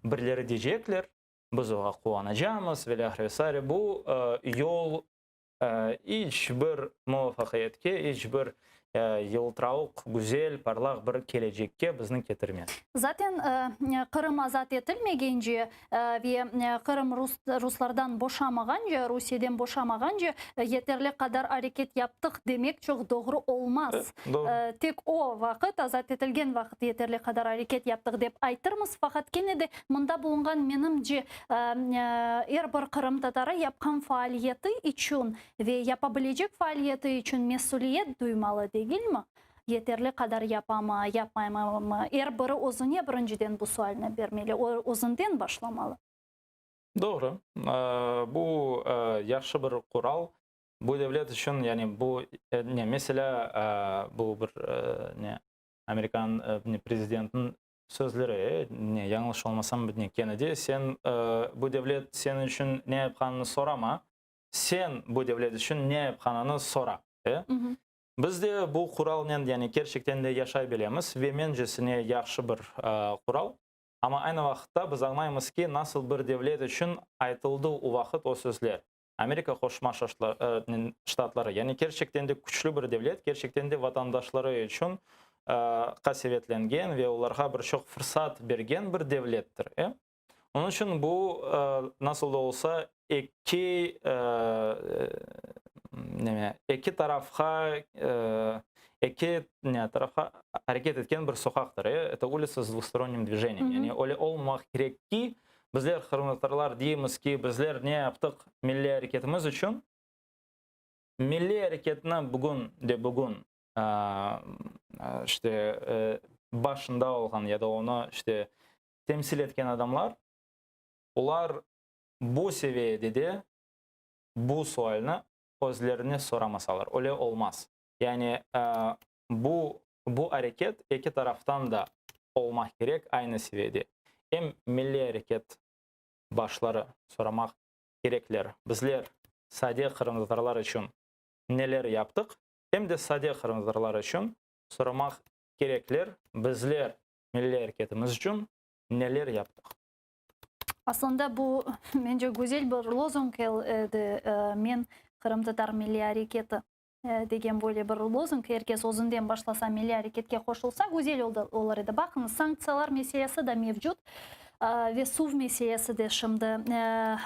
birileri deycekler, biz oğa quvanacamız ve ilâhre ve saire. Bu yol İç bir muvafaqiyetke, iç bir yıltıravuq, güzel, parlaq bir kelecekke bizni ketirmez. Zaten Qırım azat etilmegence ve Qırım ruslardan boşamağance, Rusiyeden boşamağance yeterli qadar areket yaptıq demek çoq doğru olmaz. Tek o vaqıt, azat etilgen vaqıt yeterli qadar areket yaptıq dep aytırmız. Faqat kene de mında bulunğan menimce Er bir qırımtatarı yapqan faaliyeti içün ve yapa bilecek faaliyeti içün mesüliyet duymalı, degilmi? Yeterli qadar yapamı, yapmaymı? Er biri özüne birinciden bu sualni bermeli, özünden başlamalı. Doğru. Bu yahşı bir qural. Bu devlet içün, yani bu, ne, meselâ, bu bir, ne, amerikan prezidentiniñ Sözleri, ne, yañlış olmasam, ne, Kennedy, sen, bu devlet seniñ içün ne yapqanını sorama, sen bu devlet içün ne yapqanını sora, e. Biz de bu quralnen, yani kerçekten de yaşay bilemiz ve mencesine yahşı bir qural. Amma aynı vaqıtta biz añlaymız ki, nasıl bir devlet içün aytıldı o vaqıt o sözler. Amerika Qoşma Ştatları, yani kerçekten de küçlü bir devlet, kerçekten de vatandaşları içün qasevetlengen ve olarğa bir çoq fırsat bergen bir devlettir. Onıñ içün bu, nasıl da olsa, eki neme, eki tarafqa, eki tarafqa areket etken bir soqaqtır. Это улица с двусторонним движением. Yani öyle olmamaq kerek ki, Bizler, qırımtatarlar, deymiz ki, bizler ne yaptıq milliy areketimiz içün? Milliy areketni bugün de bugün, işte, başında olğan ya da onı, işte, temsil etken adamlar, olar bu seviyede de bu sualni özlerine soramasalar, öyle olmaz. Yani, bu, bu areket eki taraftan da olmaq kerek aynı seviyede. Em milliy areket başları soramaq kerekler, bizler sade qırımtatarlar içün neler yaptıq, em de sade qırımtatarlar içün soramaq kerekler, bizler milliy areketimiz içün neler yaptıq. Aslında bu, mence, güzel bir lozung edi, Men qırımtatar milliy areketi. Degen böyle bir lozung, er kes özünden başlasa, milliy areketke qoşulsa, güzel olur edi. Baqıñız, sanktsiyalar meselesi da mevcut ve suv meselesi de şimdi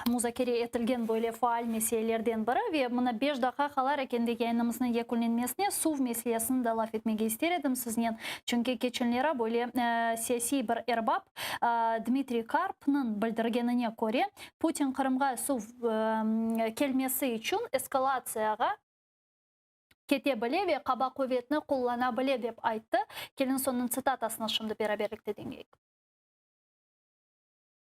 muzakere etilgen böyle faal meselelerden biri. Ve mına beş daqqa qalar ekende yayınımıznıñ yekünlenmesine suv meselesini de laf etmege ister edim siznen. Çünki keçenleri böyle siyasiy bir erbap Dmitriy Karpnıñ bildirgenine köre, Putin Qırımğa suv kelmesi içün eskalatsiyağa kete bile ve qaba quvetni qullana bile, dep ayttı. Keliñiz onıñ tsitatasını şimdi beraberlikte diñleyik.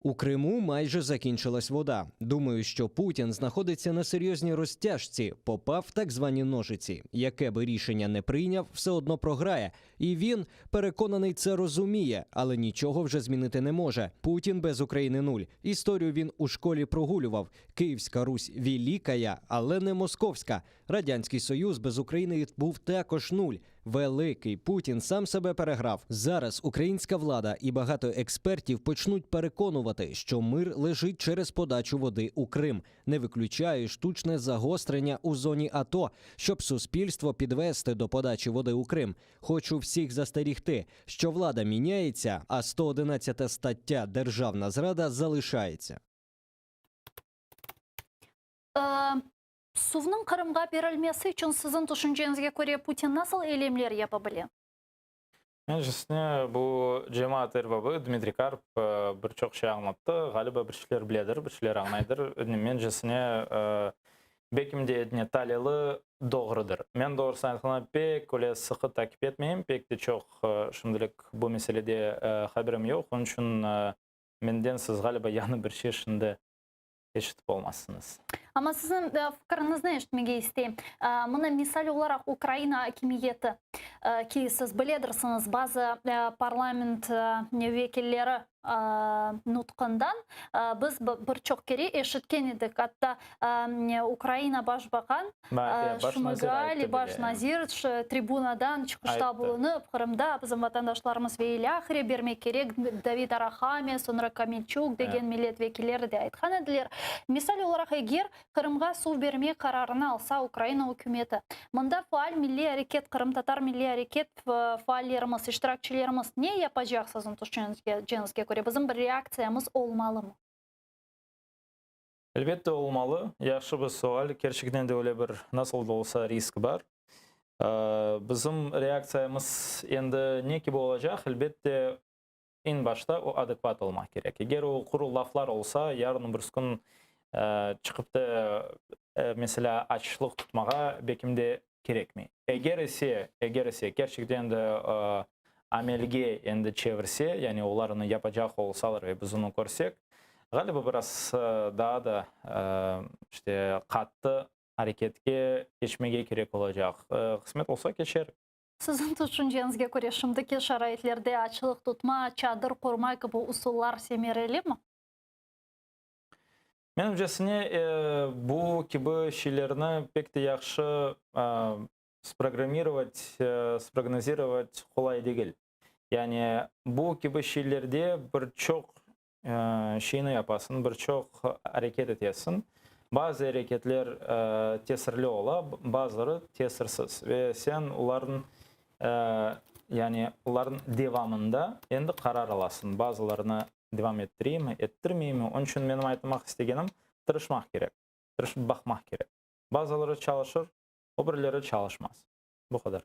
У Криму майже закінчилась вода. Думаю, що Путін знаходиться на серйозній розтяжці, попав в так звані ножиці. Яке би рішення не прийняв, все одно програє. І він переконаний це розуміє, але нічого вже змінити не може. Путін без України нуль. Історію він у школі прогулював. Київська Русь великая, але не московська. Радянський Союз без України був також нуль. Великий Путін сам себе переграв. Зараз українська влада і багато експертів почнуть переконувати, що мир лежить через подачу води у Крим. Не виключаю штучне загострення у зоні АТО, щоб суспільство підвести до подачі води у Крим. Хочу всіх застерігти, що влада міняється, а 111 стаття Державна зрада залишається. Suvnıñ Qırımğa berilmesi içün siziñ tüşünceñizge köre Putin nasıl eylemler yapa bile? Mencesine, bu cemaat erbabı Dmitriy Karp bir çoq şey añlattı. Ğaliba, bir şeyler biledir, bir şeyler añlaydır. Mencesine, bekim de ne talili doğrudır. Men, doğrusını aytqanda, pek öyle sıqı takip etmeyim, pek de çoq şimdilik bu meselede haberim yoq. Onıñ içün menden siz, ğaliba, yañı bir şey şimdi eşitip olmazsıñız. Amma siziñ fikiriñizni eşitmege isteyim. Mına, misal olaraq, Ukraina akimiyeti, ki siz biledirsiñiz, bazı parlament vekilleri nutqından biz bir çoq kere eşitken edik, atta Ukraina başbaqan Şmıgal, baş nazir tribunadan çıqışta bulunıp, Qırımda bizim vatandaşlarımız ve ilâhre bermek kerek, David Arahamiya, soñra Kamelçuk degen millet vekilleri de aytqan ediler. Misal olaraq, eger Qırımğa suv bermek qararını alsa Ukraina ükümeti, mında faal milliy areket, qırımtatar milliy areket faallerimiz, iştirakçilerimiz ne yapacaq siziñ tüşünceñizge köre, bizim bir reaktsiyamız olmalımı? Elbette olmalı. Yahşı bir sual. Kerçekten de öyle bir, nasıl da olsa, risk bar. Bizim reaktsiyamız endi ne kibi olacaq? Elbette, eñ başta o adekvat olmaq kerek. Eger o quru laflar olsa, yarın birisi kün çıqıp da, meselâ, açlıq tutmağa bekim de kerekmey. Eger ise, eger ise kerçekten de amelge endi çevirse, yani olar onı yapacaq olsalar ve biz onı körsek, ğaliba biraz daa da işte qattı areketke keçmege kerek olacaq. Qısmet olsa keçerik. Siziñ tüşünceñizge köre, şimdiki şaraitlerde açlıq tutma, çadır qurma kibi usullar semerelimi? Menimcesine, bu kibi şeylerni pek de yahşı sprogrammirovat, sprognozirovat qolay degil. Yani bu kibi şeylerde bir çoq şeyni yapasıñ, bir çoq areket etesiñ. Bazı areketler tesirli ola, bazıları tesirsiz. Ve sen olarnıñ, yani olarnıñ devamında endi qarar alasıñ, bazılarını devam ettireyimmi, ettirmeyimmi. Onıñ içün menim aytmaq istegenim, tırışmaq kerek, tırışıp baqmaq kerek. Bazıları çalışır, o birleri çalışmaz. Bu qadar.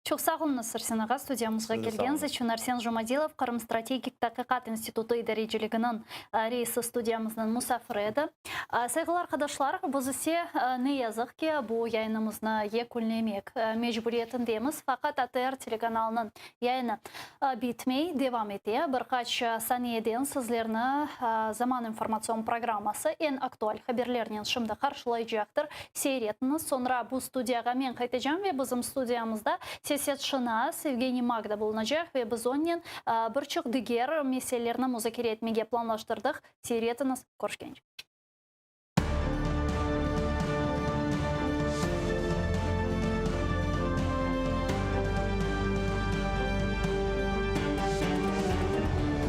Çoq sağ oluñız, Arsen ağa, studiyamızğa kelgeniñiz içün. Arsen Jumadilov, Qırım strategik taqiqat institutı idareciliginiñ reisi studiyamıznıñ musafiri edi. Sayğılı arqadaşlar, biz ise, ne yazıq ki, bu yayınımıznı yekünlemek mecburiyetindemiz. Faqat ATR telekanalınıñ Yayını bitmey, devam ete. Bir qaç saniyeden sizlerni Zaman informatsion programması eñ aktual haberlernen şimdi qarşılaycaqtır. Seyir etiñiz. Soñra bu studiyağa men qaytacam ve bizim studiyamızda siyasetşınas Evgeniy Mak da bulunacaq ve biz onnen bir çoq diger meselelerni muzakere etmege planlaştırdıq. Seyir etiñiz. Körüşkence.